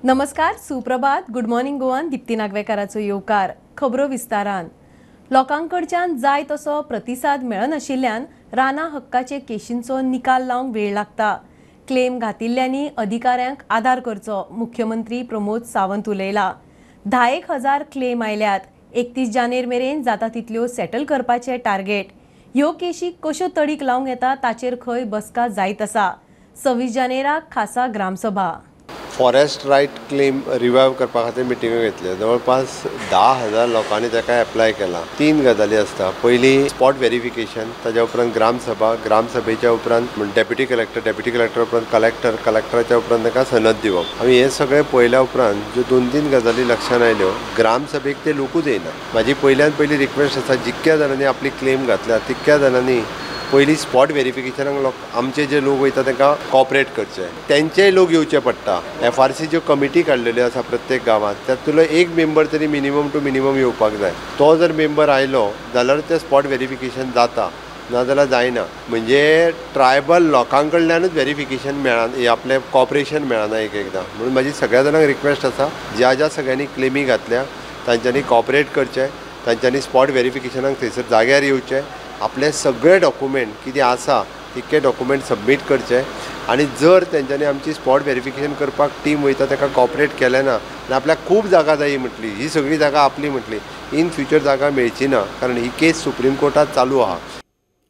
नमस्कार, सुप्रभात, good morning गोवान दीप्ती नागवेकाराचो येवकार. खबरो विस्तारान. लोकांकडच्यान जाय तसो प्रतिसाद मेळनाशिल्ल्यान राना हक्काचे केशींचो निकाल लावंक वेळ लागता. क्लेम घातिल्ल्यांनी अधिकाऱ्यांक आदार करचो, मुख्यमंत्री प्रमोद सावंत उलयला. 10,000 क्लेम आयल्यात. 31 जानेर मेरेन जाता तितल्यो सेटल करपाचे टार्गेट. ह्यो केशी कश्यो तडीक लावंक येता ताचेर खंय बसका जायत आसा. 26 जानेराक खासा gram sabha. Forest right claim revive करपा खातीर मिटिंग्यो घेतल्यो. जवळपास 10,000 लोकांनी ताका एप्लाय केला. 3 गजाली आसता. पयली स्पॉट वेरिफिकेशन, ताज्या उपरांत ग्रामसभा, ग्रामसभेच्या उपरांत डेप्युटी कलेक्टर, डेप्युटी कलेक्टर उपरांत कलेक्टर, कलेक्टराच्या उपरांत ताका सनद दिवप. आमी हें सगळें पळयल्या उपरांत ज्यो 2-3 गजाली लक्षांत आयल्यो, ग्रामसभेक ते लोकूच येयना. म्हाजी पयल्यान पयली रिक्वेस्ट आसा, जितक्या जाणांनी आपली क्लेम घातल्या तितक्या जाणांनी पयली स्पॉट वेरिफिकेशनाक लोक आमचे जे लोक वयता तांकां कॉपरेट करचे, तेंचेय लोक येवचे पडटा. एफ आर सी ज्यो कमिटी काडलेल्यो आसा प्रत्येक गांवांत, तातूंतलो एक मेंबर तरी मिनिमम टू मिनिमम येवपाक जाय. तो जर मेंबर आयलो जाल्यार तें स्पॉट वेरिफिकेशन जाता, नाजाल्यार जायना. म्हणजे ट्रायबल लोकां कडल्यानूच वेरिफिकेशन मेळना, आपलें कॉपरेशन मेळना एक एकदां. म्हणून म्हाजी सगळ्या जाणांक रिक्वेस्ट आसा, ज्या ज्या सगळ्यांनी क्लेमी घातल्या तांच्यांनी कॉपरेट करचें, तांच्यांनी स्पॉट वेरिफिकेशनाक थंयसर जाग्यार येवचें, आपले सगळे डॉक्युमेंट कितें आसा तितके डॉक्युमेंट सबमीट करचे. आनी जर तेंच्यांनी आमची स्पॉट वेरिफिकेशन करपाक टीम वयता ताका कॉपरेट केलें ना आनी आपल्याक खूब जागा जाय म्हटली, ही सगळी जागा आपली म्हटली, इन फ्युचर जागा मेळची ना, कारण ही केस सुप्रीम कोर्टात चालू आहा.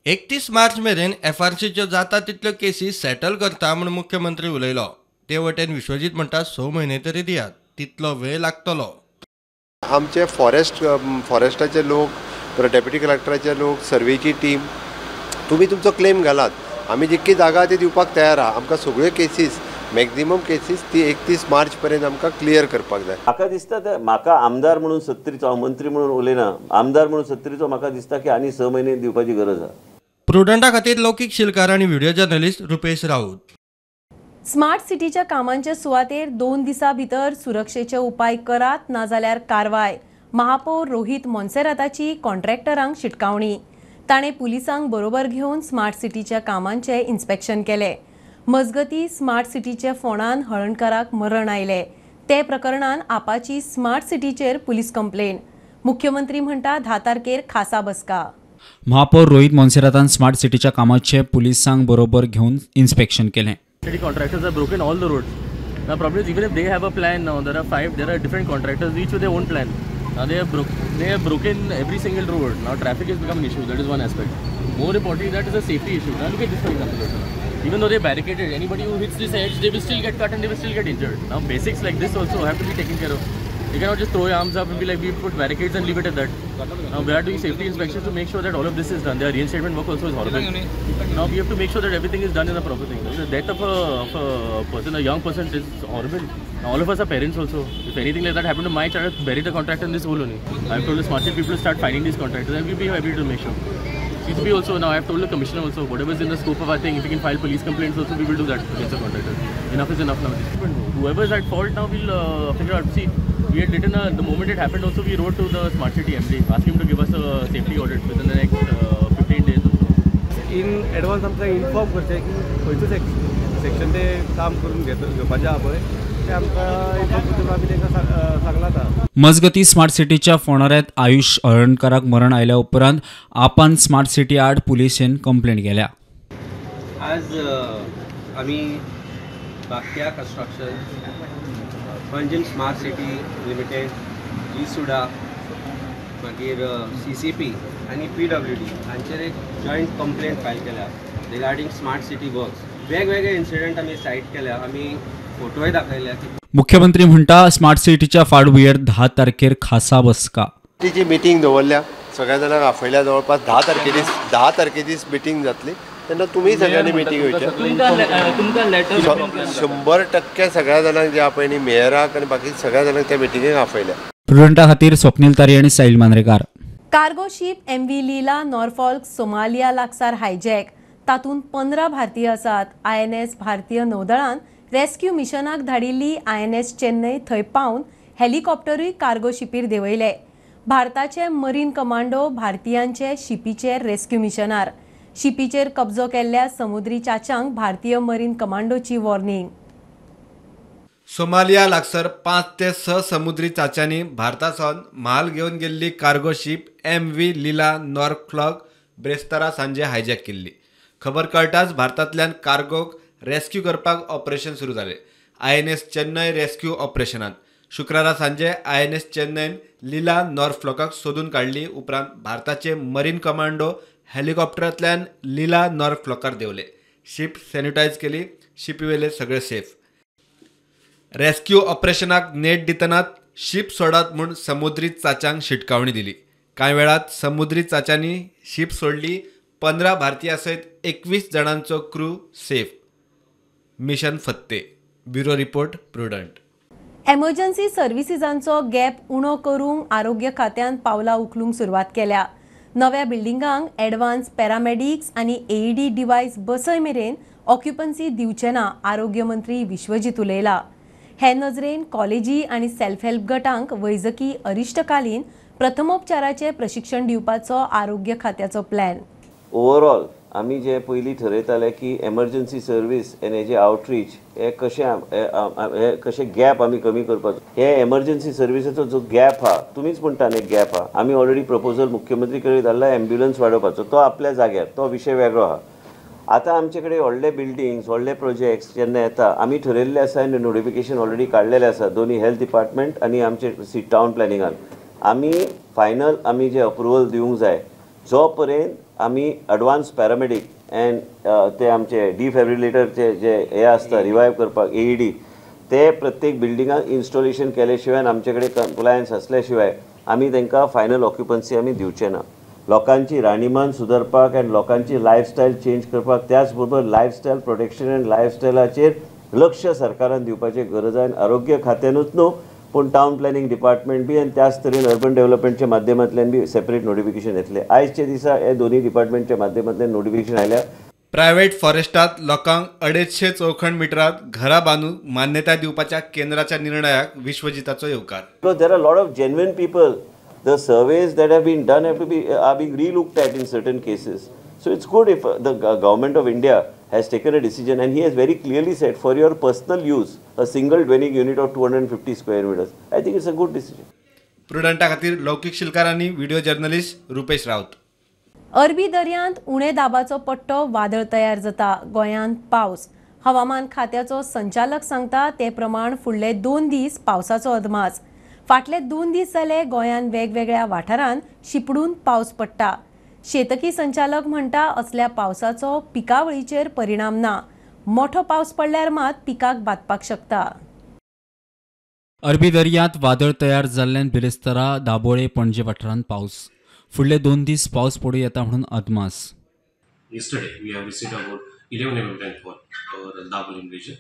31 मार्च मेरेन एफ आर सीच्यो जाता तितल्यो केसी सेटल करता म्हूण मुख्यमंत्री उलयलो. ते वटेन विश्वजीत म्हणटा 6 म्हयने तरी दियात, तितलो वेळ लागतलो. आमचे फॉरेस्टाचे लोक, डेप्युटी कलेक्टराचे लोक, सर्वेची टीम, तुमी तुमचो क्लेम घालात, आमी जितकी जागा ती दिवपाक तयार आहा. आमकां सगळ्यो केसीस, मॅक्झिमम केसीस ती 31 मार्च पर्यंत आमकां क्लियर करपाक जाय. म्हाका दिसता ते म्हाका आमदार म्हणून सत्तरीचो, हांव मंत्री म्हणून उलयना, आमदार म्हणून सत्तरीचो म्हाका दिसता की आनी 6 म्हयने दिवपाची गरज आहा. प्रुडंटा खातीर लौकीक शिलकार आनी video journalist Rupesh Raut. Smart सिटीच्या कामांचे सुवातेर 2 दिसां भितर सुरक्षेचे उपाय करात, नाजाल्यार कारवाय. महापौर रोहित मोन्सेराताची कॉन्ट्रॅक्टरांक शिटकावणी. ताणें पुलिसांक बरोबर घेवन स्मार्ट सिटीच्या कामांचें इन्स्पेक्शन केलें. मजगती स्मार्ट सिटीच्या फोंडान हळणकाराक मरण आयलें. ते प्रकरणान आपाची स्मार्ट सिटीचेर पुलीस कंप्लेन. मुख्यमंत्री म्हणटा 10 तारखेर खासा बसका. महापौर रोहित मोन्सेरातान स्मार्ट सिटीच्या कामाचें पुलिसांक बरोबर घेवन इन्स्पेक्शन केलें. City contractors have broken all the roads. Now problem is even if they have a plan now, there are different contractors, each with their own plan. Now they have broken every single road. Now traffic has become an issue. That is one aspect. More importantly, that is a safety issue. Now look at this for example. Even though they barricaded, anybody who hits this edge, they will still get cut and they will still get injured. Now basics like this also have to be taken care of. You cannot just throw your arms up and be like, we put barricades and leave it at that. Now we are doing safety inspections to make sure that all of this is done. Their reinstatement work also is horrible. Now we have to make sure that everything is done in a proper thing. The death of a person, a young person, is horrible. Now all of us are parents also. If anything like that happened to my child, I'd bury the contractor in this hole only. I have told the smart city people to start finding these contractors, and we'll be happy to make sure. CCB also, now I have told the commissioner also, whatever is in the scope of our thing, if we can file police complaints also, we will do that against the contractors. Enough is enough now. Whoever is at fault now, we'll figure out. See, we had written, the moment it happened also, we wrote to the Smart City MD, asking him to give us a safety audit within the next 15 days or so. In advance आमकां inform करचें की खंयचो section ते काम करून घेवपाचें आहा पळय, ते आमकां इन्फॉर्म करचें, आमी तांकां सांगलां आतां. मजगती स्मार्ट सिटीच्या फोंडाऱ्यांत आयुष हळणकाराक मरण आयल्या उपरांत आपान स्मार्ट सिटी आड पुलिशेन कंप्लेंट केल्या. आज आमी Bhagya construction, Panjim smart city limited, GSUDA, मागीर CCP आनी PWD हांचेर एक जॉयंट कंप्लेंट फायल केल्या रिगार्डींग स्मार्ट सिटी वर्क्स. वेगवेगळे इन्सिडंट आमी सायट केल्या, आमी फोटोय दाखयल्या. मुख्यमंत्री म्हणटा स्मार्ट सिटीच्या फाटभुंयेर 10 तारखेर खासा बसका. तिची मिटींग दवरल्या, सगळ्या जाणांक आपयल्या. जवळपास 10 तारखे दीस मिटींग जातली, तेन्ना तुमी सगळ्यांनी मिटींग घेवची. 100% सगळ्या जाणांक जे आपय न्ही, मेयराक आनी बाकी सगळ्या जाणांक त्या मिटिंगेक आपयल्या. प्रुडंटा खातीर स्वप्नील तारी आनी Sahil Mandrekar. Cargo ship MV Lila Norfolk Somalia लागसार हायजॅक. तातूंत 15 भारतीय आसात. INS भारतीय नौदळान रेस्क्यू मिशनाक धाडिल्ली INS Chennai थंय पावन हेलिकॉप्टरूय कार्गो शिपीर देंवयले. भारताचे मरीन कमांडो भारतीयांचे शिपीचेर रेस्क्यू मिशनार. शिपीचेर कब्जो केल्ल्या समुद्री चाच्यांक भारतीय मरीन कमांडोची वॉर्निंग. सोमालिया लागसर 5 ते 6 समुद्री चाच्यांनी भारता सावन म्हाल घेवन गेल्ली cargo ship MV Lila Norfolk ब्रेस्तारा सांजे हायजॅक केल्ली. खबर कळटाच भारतांतल्यान कार्गोक रेस्क्यू करपाक ऑपरेशन सुरू जालें. INS Chennai rescue ऑपरेशनान शुक्रारा सांजे INS चेन्नयन लीला नॉर्फलॉकाक सोदून काडली. उपरांत भारताचे मरीन कमांडो हेलिकॉप्टरांतल्यान लीला नॉर्फलॉकार देंवले. शीप सॅनिटायज केली. शिपीवेले सगळे सेफ. रेस्क्यू ऑपरेशनाक नेट दितनात शीप सोडात म्हूण समुद्री चाच्यांक शिटकावणी दिली. कांय वेळात समुद्री चाच्यांनी शीप सोडली. 15 भारतीयां सयत 21 जाणांचो क्रू सेफ. मिशन फत्ते. Bureau report, Prudent. Emergency सर्विसीजांचो gap उणो करूंक आरोग्य खात्यान पावलां उखलूंक सुरवात केल्या. नव्या बिल्डिंगांक एडवान्स पॅरामेडिक्स आनी एईडी डिवायस बसय मेरेन ऑक्युपन्सी दिवचे ना, आरोग्य मंत्री विश्वजीत उलयला. हे नजरेन कॉलेजी आनी सेल्फ हेल्प गटांक वैजकी अरिश्टकालीन प्रथमोपचाराचें प्रशिक्षण दिवपाचो आरोग्य खात्याचो प्लॅन. ओवरऑल आमी जे पयलीं ठरयताले की एमर्जन्सी सर्वीस आनी हेजे आवटरीच हे कशें गॅप आमी कमी करपाचो, हे एमर्जन्सी सर्विसाचो जो गॅप आहा, तुमीच म्हणटा न्ही गॅप आहा, आमी ऑलरेडी प्रपोजल मुख्यमंत्री कडेन धाडला एम्ब्युलन्स वाडोवपाचो, तो आपल्या जाग्यार, तो विशय वेगळो आहा. आतां आमचे कडेन व्हडले बिल्डिंग्स, व्हडले प्रोजेक्ट्स जेन्ना येता, आमी ठरयल्ले आसा आनी नोटिफिकेशन ऑलरेडी काडलेलें आसा दोनी हेल्थ डिपार्टमेंट आनी आमचे टावन प्लॅनिंगान. आमी फायनल आमी जे अप्रुवल दिवंक जाय जो पर्यंत आमी एडवान्स पॅरामेडीक एंड ते आमचे डिफेब्रिलेटरचे जे हे आसता रिवायव करपाक एईडी, ते प्रत्येक बिल्डिंगाक इन्स्टॉलेशन केले शिवाय आमचे कडेन कंप्लायन्स आसल्या शिवाय आमी तांकां फायनल ऑक्युपन्सी आमी दिवचे ना. लोकांची राहणीमान सुदारपाक आनी लोकांची लायफस्टायल चेंज करपाक, त्याच बरोबर लायफस्टायल प्रोटेक्शन आनी लायफस्टायलाचेर लक्ष सरकारान दिवपाची गरज आनी आरोग्य खात्यानूच न्हू पूण टावन प्लॅनिंग डिपार्टमेंट बी आनी त्याच तरेन अर्बन डेव्हलपमेंटच्या माध्यमांतल्यान बी सेपरेट नोटिफिकेशन येतलें. आयच्या दिसा हे दोन्ही डिपार्टमेंटच्या माध्यमांतल्यान नोटिफिकेशन आयल्या. प्रायव्हेट फॉरेस्टात लोकांक 250 चौखण मिटरात घरां बांदूंक मान्यताय दिवपाच्या केंद्राच्या निर्णयाक विश्वजिताचो येवकार. Because there are lot of genuine people. The surveys that have been done have to be are being relooked at in certain cases. So it's good if the government of India has taken a decision, and he has very clearly said for your personal use a single dwelling unit of 250 square meters. I think it's a good decision. प्रुडंटा खातीर लौकिक शिलकार आनी video journalist Rupesh Raut. अरबी दर्यांत उणे दाबाचो पट्टो वादळ तयार जाता. गोंयांत पावस. हवामान खात्याचो संचालक सांगता ते प्रमाण फुडले 2 दीस पावसाचो अदमास. फाटले 2 दीस जाले गोंयांत वेगवेगळ्या वाठारांत शिपडून पावस पडटा. शेतकी संचालक म्हणटा असल्या पावसाचो पिकावळीचेर परिणाम ना. मोठो पावस पडल्यार मात पिकाक बादपाक शकता. अरबी दर्यांत वादळ तयार जाल्ल्यान बिरेस्तारा दाबोळे पणजे वाठारांत पावस. फुडले 2 दीस पावस पडूं येता म्हणून अदमास. Yesterday we have received about 11 mm rainfall over Dabolim region.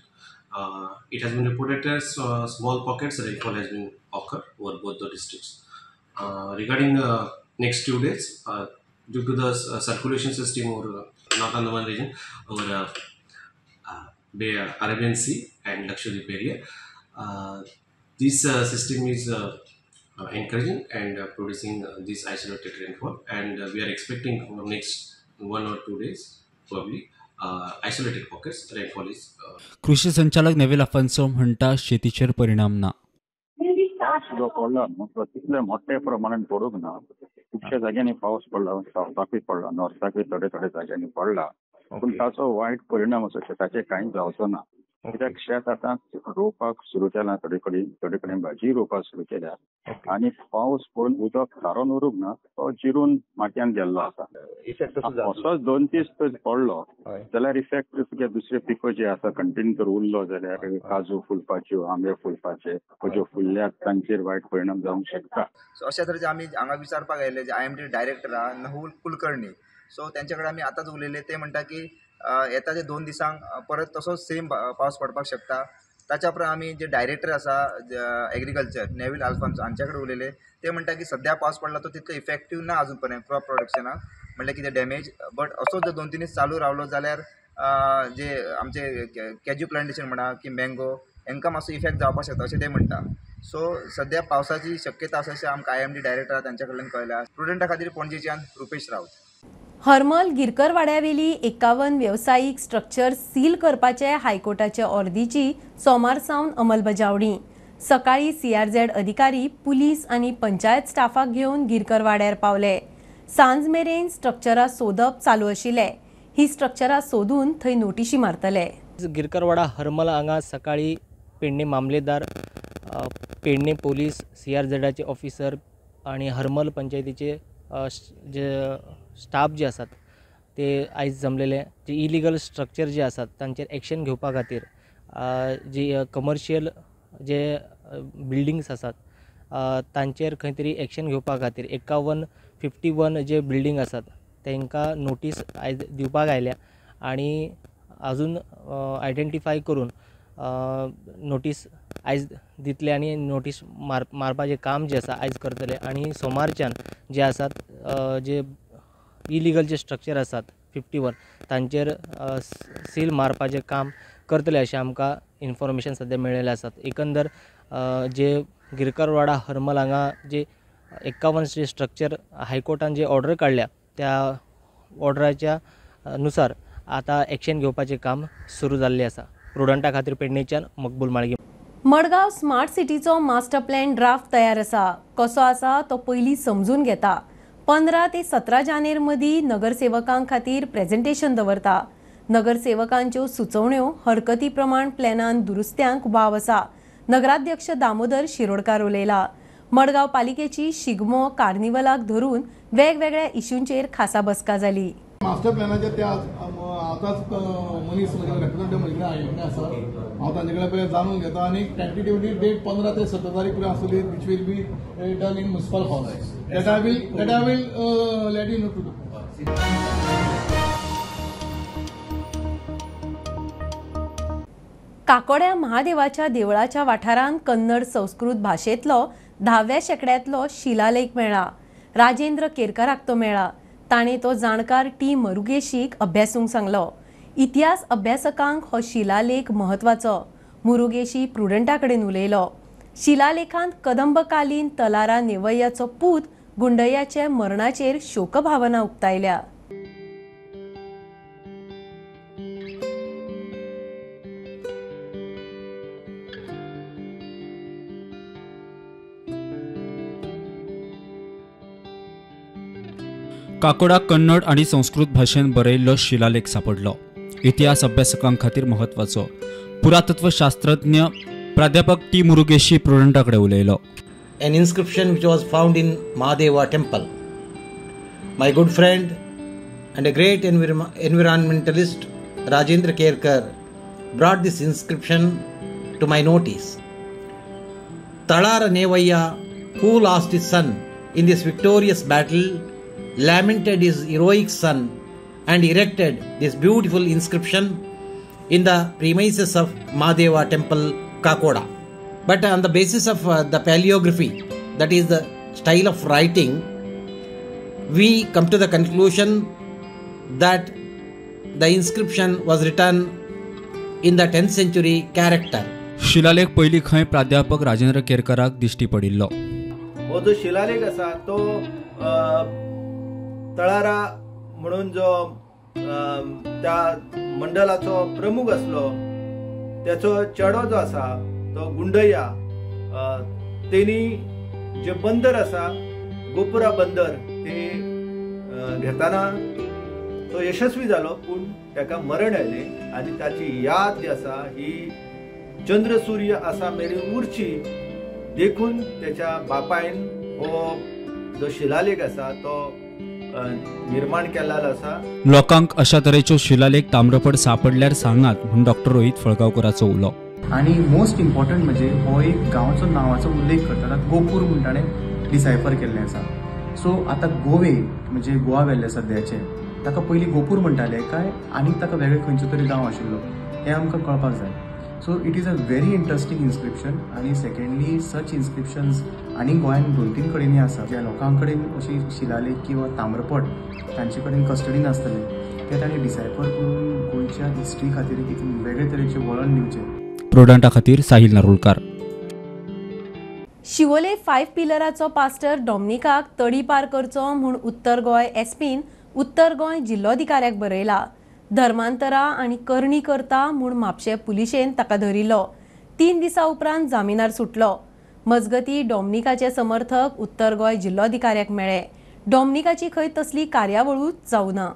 It has been reported as small pockets rainfall has been occurred over both the districts. Regarding next 2 days, due to the circulation system over North Andaman region, over Bay Arabian Sea and Lakshadweep area, this system is encouraging and producing this isolated rainfall, and we are expecting for next 1 or 2 days probably isolated pockets rainfall is. कृषी संचालक Neville Afonso म्हणटा शेतीचेर परिणाम ना. जो पडला न्हू तितले मोठ्या प्रमाणान पडूंक ना. खुबश्या जाग्यांनी पावस पडला, सावथाकूय पडला, नॉर्थाकूय थोडे थोडे जाग्यांनी पडला, पूण ताचो वायट परिणाम असो शेताचेर कांय जावचो ना. कित्याक शेत आतां रोवपाक सुरू केलां, थोडे कडेन थोडे कडेन भाजी रोवपाक सुरू केल्या आनी पावस पडून उदक थारोवन उरूंक ना, तो जिरून मातयेन गेल्लो आसा. असोच 2 दीस पडलो जाल्यार इफेक्ट तुगे दुसरे पिको जे आसा कंटिन्यू जर उरलो जाल्यार काजू फुलपाच्यो, आंबे फुलपाचे, ज्यो फुलल्यात तांचेर वायट परिणाम जावंक शकता. सो अशा तरेचे आमी हांगा विचारपाक आयिल्ले जे IMD director आहा नहुल कुलकर्णी, सो तेंचे कडेन आमी आतांच उलयले. ते म्हणटा की येता ते 2 दिसांक परत तसोच सेम पावस पडपाक शकता. ताच्या उपरांत आमी जे डायरेक्टर आसा एग्रीकल्चर नेव्हिल आल्फान्सो हांचे कडेन उलयले. ते म्हणटा की सद्या पावस पडला तो तितलो इफेक्टीव ना अजून पर्यंत क्रॉप प्रोडक्शनाक, म्हणल्यार कितें डॅमेज, बट असोच जर 2-3 दीस चालू रावलो जाल्यार जे आमचे कॅज्यू प्लांटेशन म्हणा की मँगो हांकां मातसो इफेक्ट जावपाक शकता अशें ते म्हणटा. सो सद्या पावसाची शक्यता आसा अशें आमकां IMD director तांच्या कडल्यान कळ्ळ्या. स्टुडंटा खातीर पणजेच्यान रुपेश राऊत. हरमल गिरकरवाड्यावेली 51 वेवसायीक स्ट्रक्चर सील करपाचे हायकोर्टाचे ऑर्दीची सोमार सावन अंमलबजावणी. सकाळी सीआरझेड अधिकारी पुलीस आनी पंचायत स्टाफाक घेवन गिरकरवाड्यार पावले. सांज मेरेन स्ट्रक्चरां सोदप चालू आशिल्ले. ही स्ट्रक्चरां सोदून थंय नोटिशी मारतले. गिरकरवाडा हरमल हांगा सकाळी पेडणे मामलेदार, पेडणे पोलीस, सीआरझेडाचे ऑफिसर आनी हरमल पंचायतीचे जे स्टाफ जे आसात ते आयज जमलेले. जे इलिगल स्ट्रक्चर जे आसात तांचेर एक्शन घेवपा खातीर जी कमर्शियल जे बिल्डिंग्स आसात तांचेर खंय तरी एक्शन घेवपा खातीर 51 जे बिल्डींग आसात तांकां नोटीस आयज दिवपाक आयल्या आनी अजून आयडेंटिफाय करून नोटीस आयज दितले आनी नोटीस मारपाचें काम जें आसा आयज करतले. आनी सोमारच्यान जे आसात जे इलिगल जे स्ट्रक्चर आसात 51 तांचेर सील मारपाचें काम करतले अशें आमकां इन्फॉर्मेशन सद्या मेळिल्लें आसात. एकंदर जे गिरकरवाडा हरमल हांगा जे 51 जे स्ट्रक्चर हायकोर्टान जे ऑर्डर काडल्या त्या ऑर्डराच्या नुसार आतां एक्शन घेवपाचें काम सुरू जाल्लें आसा. प्रुडंटा खातीर पेडणेच्यान मकबूल माळगी. मडगांव स्मार्ट सिटीचो मास्टर प्लॅन ड्राफ्ट तयार आसा. कसो आसा तो पयलीं समजून घेता. 15 ते 17 जानेर मदीं नगरसेवकां खातीर प्रेझेंटेशन दवरता. नगरसेवकांच्यो सुचोवण्यो हरकती प्रमाण प्लॅनान दुरुस्त्यांक वाव आसा. नगराध्यक्ष दामोदर शिरोडकार उलयला. मडगांव पालिकेची शिगमो कार्निवलाक धरून वेगवेगळ्या इश्यूंचेर खासा बसका जाली. मास्टर प्लॅनाचे ते आतांच मनीस रेप्रेझेंटेटिव्ह म्हजे कडेन आयिल्ले आसा. हांव तांचे कडेन पयलीं जाणून घेता आनी टेंटेटिवली डेट 15 ते 17 तारीख पर्यंत आसतली, which will be done in municipal hall. That I will let you know to do. काकोड्या महादेवाच्या देवळाच्या वाठारांत कन्नड संस्कृत भाशेंतलो 10व्या शेंकड्यांतलो शिलालेख मेळ्ळा. राजेंद्र केरकराक तो मेळ्ळा. ताणें तो जाणकार टी मुरुगेशीक अभ्यासूंक सांगलो. इतिहास अभ्यासकांक हो शिलालेख म्हत्वाचो. मुरुगेशी प्रुडंटा कडेन उलयलो. शिलालेखांत कदंबकालीन तलारा नेवय्याचो पूत गुंडय्याचे मरणाचेर शोकभावना उक्तायल्या. काकोडा कन्नड आनी संस्कृत भाशेन बरयल्लो शिलालेख सापडलो. इतिहास अभ्यासकां खातीर म्हत्वाचो. पुरातत्वशास्त्रज्ञ प्राध्यापक टी मुरुगेशी प्रुडंटा कडेन उलयलो. An inscription which was found in Mahadeva temple. My good friend and a great environmentalist Rajendra Kerkar brought this inscription to my notice. Talara Nevayya, who lost his son in this victorious battle, lamented his heroic son and erected this beautiful inscription in the premises of Mahadeva temple, Kakoda. But on the basis of the paleography, that is the style of writing, we come to the conclusion that the inscription was written in the 10th century character. शिलालेख पयलीं खंय प्राध्यापक राजेंद्र केरकराक दिश्टी पडिल्लो. हो जो शिलालेख आसा तो तळारा म्हणून जो त्या मंडळाचो प्रमुख आसलो त्याचो चेडो जो आसा तो गुंडय्या तेणी जे बंदर आसा गोपुरा बंदर ते घेताना तो यशस्वी जालो, पूण ताका मरण आयलें आनी ताची याद जी आसा ही चंद्र सूर्य आसा मेरेन उरची देखून त्याच्या बापायन हो जो शिलालेख आसा तो निर्माण केल्लो आसा. लोकांक अशा तरेच्यो शिलालेख ताम्रपट सापडल्यार सांगात म्हूण डॉक्टर रोहित फळगांवकराचो उलो. आनी मोस्ट इम्पॉर्टंट म्हणजे हो एक गांवचो नांवाचो उल्लेख करतना गोपूर म्हूण ताणें डिसायफर केल्लें आसा. सो आतां गोवे म्हणजे गोवा वेल्ले सद्याचें ताका पयलीं गोपूर म्हणटाले काय आनीक ताका वेगळे खंयचो तरी गांव आशिल्लो हें आमकां कळपाक जाय. So it is a very interesting inscription. आनी सेकंडली सच इन्स्क्रिप्शन्स आनी गोंयांत 2-3 कडेनूय आसा ज्या लोकां कडेन अशी शिलालेख किंवा ताम्रपट तांचे कडेन कस्टडीन आसतले ते तांणी डिसायफर करून गोंयच्या हिस्ट्री खातीर एक वेगळे तरेचें वळण दिवचें. प्रुडंटा खातीर साहिल नारुलकार. शिवोले 5 पिलराचो पास्टर डॉमनिकाक तडीपार करचो म्हूण उत्तर गोंय एसपीन उत्तर गोंय जिल्लोधिकाऱ्याक बरयला. धर्मांतरा आनी करणी करता म्हूण म्हापशें पुलिशेन ताका धरिल्लो. 3 दिसां उपरांत जामिनार सुटलो. मजगती डॉमनिकाचे समर्थक उत्तर गोंय जिल्लोधिकाऱ्याक मेळ्ळे. डॉमनिकाची खंय तसली कार्यावळूच जावना.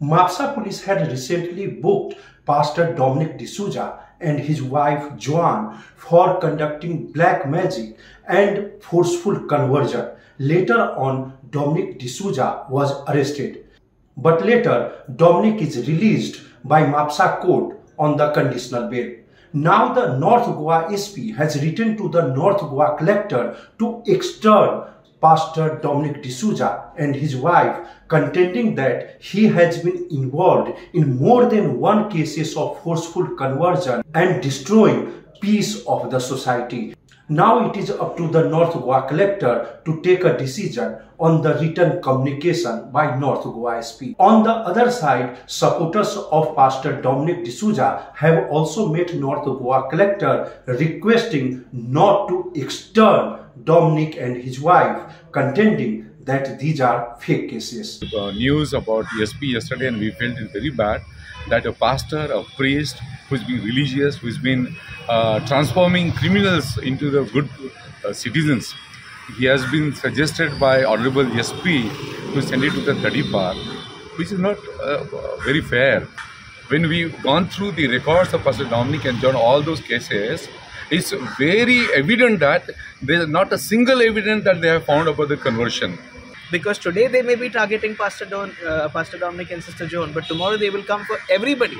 Mapsa police had recently booked Pastor Dominic D'Souza and his wife Joan for conducting black magic and forceful conversion. Later on, Dominic D'Souza was arrested. But later, Dominic is released by Mapsa court on the conditional bail. Now the North Goa SP has written to the North Goa collector to extern Pastor Dominic D'Souza and his wife, contending that he has been involved in more than one cases of forceful conversion and destroying peace of the society. Now it is up to the North Goa collector to take a decision on the written communication by North Goa SP. On the other side, supporters of Pastor Dominic D'Souza have also met North Goa collector requesting not to extern Dominic and his wife, contending that these are fake cases. News about SP yesterday, and we felt it very bad that a pastor, a priest who's been religious, who's been transforming criminals into the good citizens, he has been suggested by Honorable SP to send it to the Tadipar, which is not very fair. When we've gone through the records of Pastor Dominic and John, all those cases, it's very evident that there is not a single evidence that they have found about the conversion. Because today they may be targeting Pastor Dominic and Sister Joan, but tomorrow they will come for everybody.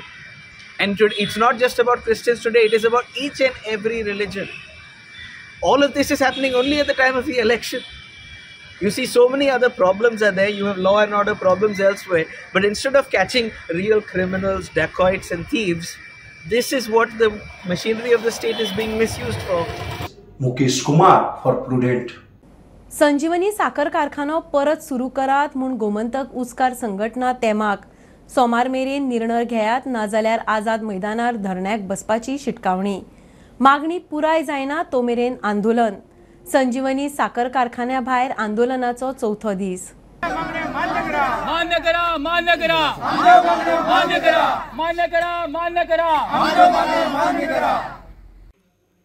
And it's not just about Christians today, it is about each and every religion. All of this is happening only at the time of the election. You see, so many other problems are there. You have law and order problems elsewhere. But instead of catching real criminals, dacoits and thieves, this is what the machinery of the state is being misused for. Mukesh Kumar for Prudent. Sanjivani साखर कारखानो परत सुरू करात म्हूण गोमंतक ऊसकार संघटना तेमाक. सोमार मेरेन निर्णय घेयात, नाजाल्यार आझाद मैदानार धरण्याक बसपाची शिटकावणी. मागणी पुराय जायना तो मेरेन आंदोलन. संजीवनी साखर कारखान्या भायर आंदोलनाचो चौथो दीस. मान्य करा, मान्य करा, मान्य करा, मान्य करा, मान्य करा, मान्य करा.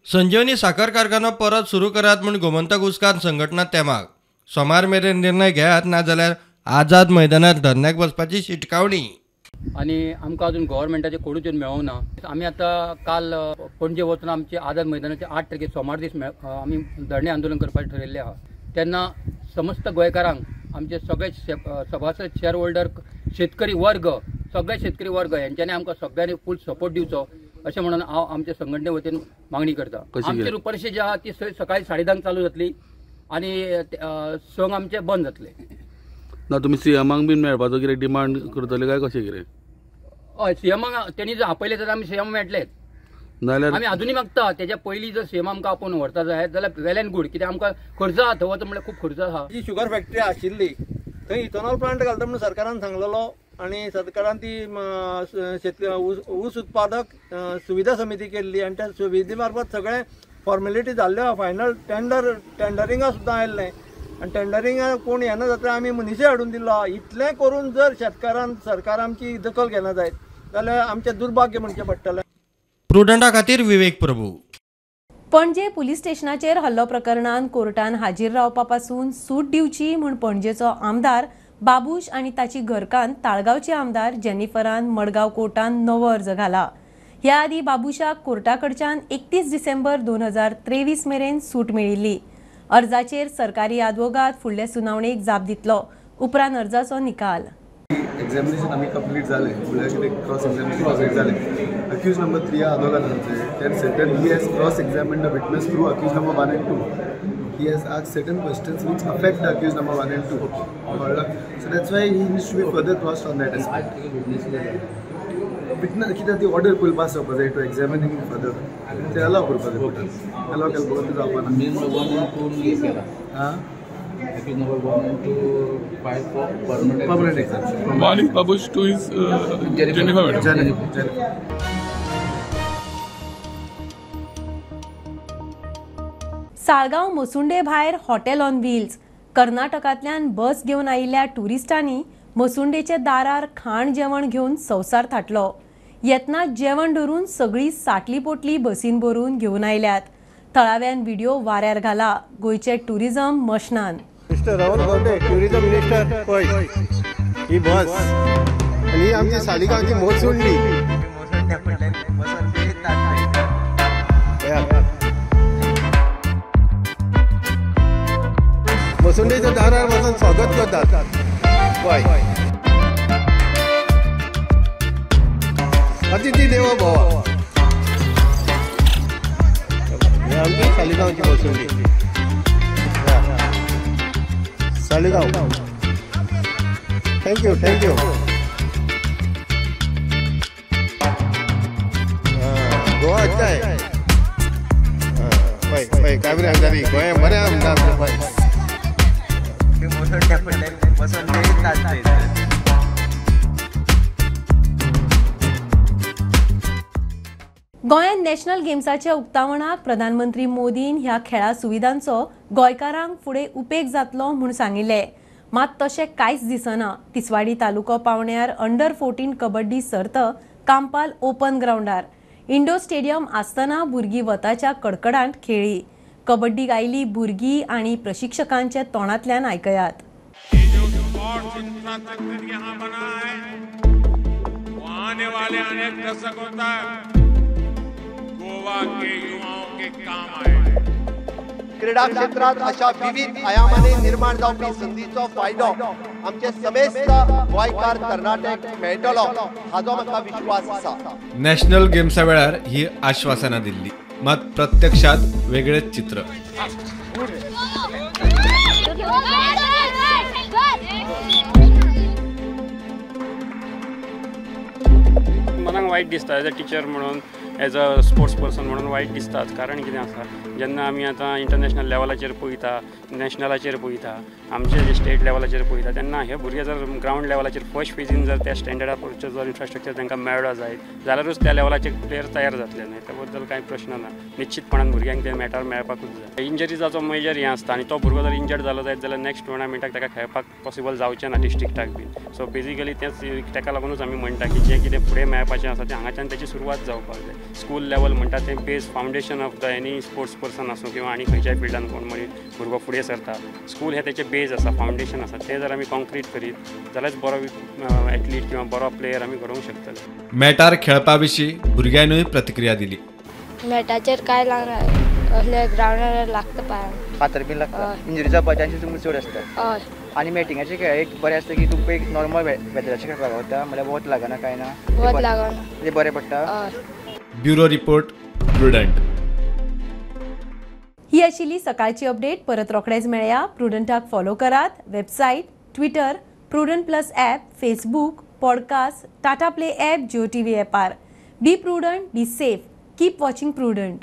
संजीवनी साखर कारखानो परत सुरू करात म्हूण गोमंतक ऊसकार संघटना तेमाक. सोमार मेरेन निर्णय घेयात, नाजाल्यार आझाद मैदानार धरण्याक बसपाची शिटकावणी. आनी आमकां अजून गव्हर्मेंटाचे कोडूच मेळोंक ना. आमी आतां काल पणजे वचून आमचे आझाद मैदानाचे 8 तारखेर सोमार दीस आमी धरणे आंदोलन करपाचें ठरयल्लें आहा. तेन्ना समस्त गोंयकारांक, आमचे सगळे सभासद, शेअर होल्डर, शेतकरी वर्ग, सगळे शेतकरी वर्ग हेंच्यांनी आमकां सगळ्यांनी फूल सपोर्ट दिवचो अशें म्हणून हांव आमचे संघटने वतीन मागणी करता. आमची रुपरशी जी आहा ती सकाळी 10:30 चालू जातली आनी 6 आमचे बंद जातले. ना तुमी सीएमाक बीन मेळपाचो कितें डिमांड करतले काय कशें कितें? हय, सीएमाक तेणी जर आपयलें जाल्यार आमी सीएम मेळटलेच. नाल्यार आमी अजुनूय मागता तेच्या पयलीं जर सीएम आमकां आपोवन व्हरता जायत जाल्यार वेल एंड गूड, कित्याक आमकां खर्च आहा थंय वचो म्हणल्यार खूब खर्च आहा. जी शुगर फॅक्टरी आशिल्ली थंय इथेनॉल प्लांट घालता म्हणून सरकारान सांगलेलो आनी सरकारान ती ऊस उत्पादक सुविधा समिती केल्ली आनी त्या सुविधे मार्फत सगळें फॉर्मेलिटी जाल्ल्यो आहा. फायनल टेंडरिंगा सुद्दां आयिल्लें आनी टेंडरिंगा कोण येना जाता आमी मनीसय हाडून दिल्लो आहा. इतलें करून जर शेतकारान सरकार आमची दखल घेना जायत जाल्यार आमचें दुर्भाग्य म्हणचें पडटलें. प्रुडंटा खातीर विवेक प्रभू. पणजे पुलीस स्टेशनाचेर हल्लो प्रकरणान कोर्टान हाजीर रावपा पासून सूट दिवची म्हूण पणजेचो आमदार बाबूश आनी ताची घरकान्न ताळगांवचे आमदार जेनिफरान मडगांव कोर्टान नवो अर्ज घाला. ह्या आदीं बाबूशाक कोर्टा कडच्यान 31 डिसेंबर 2023 मेरेन सूट मेळिल्ली. अर्जाचेर सरकारी आदवोगाद फुडले सुनावणेक जाप दितलो. उपरांत अर्जाचो निकाल. एग्जामिनेशन आमी कंप्लीट जालें, म्हणल्यार कितें क्रॉस एग्जामिनेशन कंप्लीट जालें. अक्यूज नंबर 3 आदवोगादांचे that certain he has cross examined the witness through accused number 1 and 2. He has asked certain questions which affect the accused number 1 and 2. So that's why he needs to be further crossed on that aspect. Witness कित्याक ती order पयलीं pass जावपा जाय two examine हिम further. ते allow करपा जाय कोर्टान, allow केल्या बगर ते जावपा ना. Accused number 1 and 2 filed for permanent exemption. One is Babush, 2 is Jennifer. Jennifer. Saligao Masunda भायर हॉटेल ऑन व्हील्स कर्नाटकांतल्यान बस घेवन आयिल्ल्या ट्युरिस्टांनी मसुंडेच्या दारार खाण जेवण घेवन संवसार थाटलो. येतना जेवण धरून सगळी साटली पोटली बसीन भरून घेवन आयल्यात. थळाव्यान व्हिडिओ वाऱ्यार घाला. गोंयचे tourism मशनान. Mister Rahul Khaunte, tourism minister, पळय ही बस आनी ही आमची सालिगांवची मोसुंडी. मसुंडीच्या दारार वचून स्वागत करतात. पळय अतिथी देवो भव. ही आमची सालिगांवची मसुंडी. Saligao. Thank you, thank you. Goa अच्छा आहे. पळय पळय काय बरें आमदारी गोंय बरें आमदार पळय. गोंयांत नॅशनल गेम्साच्या उक्तावणाक प्रधानमंत्री मोदीन ह्या खेळा सुविधांचो गोंयकारांक फुडें उपेग जातलो म्हूण सांगिल्लें. मात तशें कांयच दिसना. तिसवाडी तालुको पावण्यार अंडर 14 कबड्डी सर्त कांपाल ओपन ग्रावंडार. इंडोर स्टेडियम आसतना भुरगीं वताच्या कडकडांत खेळ्ळी. कबड्डीक आयली भुरगीं आनी प्रशिक्षकांच्या तोंडांतल्यान आयकयात. गोवा के युवाओं के काम आए. क्रीडा क्षेत्रात अशा विविध आयामांनी निर्माण जावपी संदीचो फायदो आमचे समेस्त गोंयकार तरणाट्यांक मेळटलो हाजो म्हाका विश्वास आसा. नॅशनल गेम्सा वेळार ही आश्वासनां दिल्ली, मात प्रत्यक्षात वेगळेच चित्र. मनाक वायट दिसता एज अ टिचर म्हणून, एज अ स्पोर्ट्स पर्सन म्हणून वायट दिसताच. कारण कितें आसा, जेन्ना आमी आतां इंटरनॅशनल लेवलाचेर पळयता, नॅशनलाचेर पळयता, आमचे जे स्टेट लेवलाचेर पळयता, तेन्ना हे भुरगे जर ग्रावंड लेवलाचेर फर्स्ट फेजीन जर त्या स्टँडर्डा वयरचो जर इन्फ्रास्ट्रक्चर तांकां मेळ्ळो जायत जाल्यारूच त्या लेवलाचे प्लेयर तयार जातले. न्हय, त्या बद्दल कांय प्रश्न ना. निश्चितपणान भुरग्यांक ते मॅटार मेळपाकूच जाय. इंजरीजाचो मेजर हें आसता आनी तो भुरगो जर इंजर्ड जालो जायत जाल्यार नॅक्स्ट टुर्नामेंटाक ताका खेळपाक पॉसिबल जावचें ना डिस्ट्रिक्टाक बीन. सो बेजिकली तेंच ताका लागूनच आमी म्हणटा की जें कितें फुडें मेळपाचें आसा तें हांगाच्यान ताची सुरवात जावपाक जाय. स्कूल लेवल म्हणटा तें base foundation of the any sports person आसूं किंवा आनी खंयच्याय फिल्डान कोण मनीस भुरगो फुडें सरता, स्कूल हें तेचें बेज आसा, फावंडेशन आसा. तें जर आमी कॉन्क्रीट करीत जाल्यारच बरो एथलीट किंवा बरो प्लेयर आमी घडोवंक शकतले. मॅटार खेळपा विशीं भुरग्यांनूय प्रतिक्रिया दिली. मॅटाचेर कांय लागना, असले ग्रावंडार लागता पांयांक, फातर बीन लागता, इंजरी जावपाचे चान्सीस तुमकां चड आसता. आनी मॅटिंगाचे खेळ एक बरें आसता की तुमकां एक नॉर्मल वेदराचेर खेळपाक गावता, म्हणल्यार वत लागना कांय ना, वत लागना, तें बरें पडटा. Bureau report, Prudent. ही आशिल्ली सकाळची अपडेट. परत रोखडेच मेळया. प्रुडंटाक फॉलो करात. Website, Twitter, Prudent plus app, Facebook, podcast, Tata play app, Jio TV ॲपार. Be prudent, be safe, keep watching Prudent.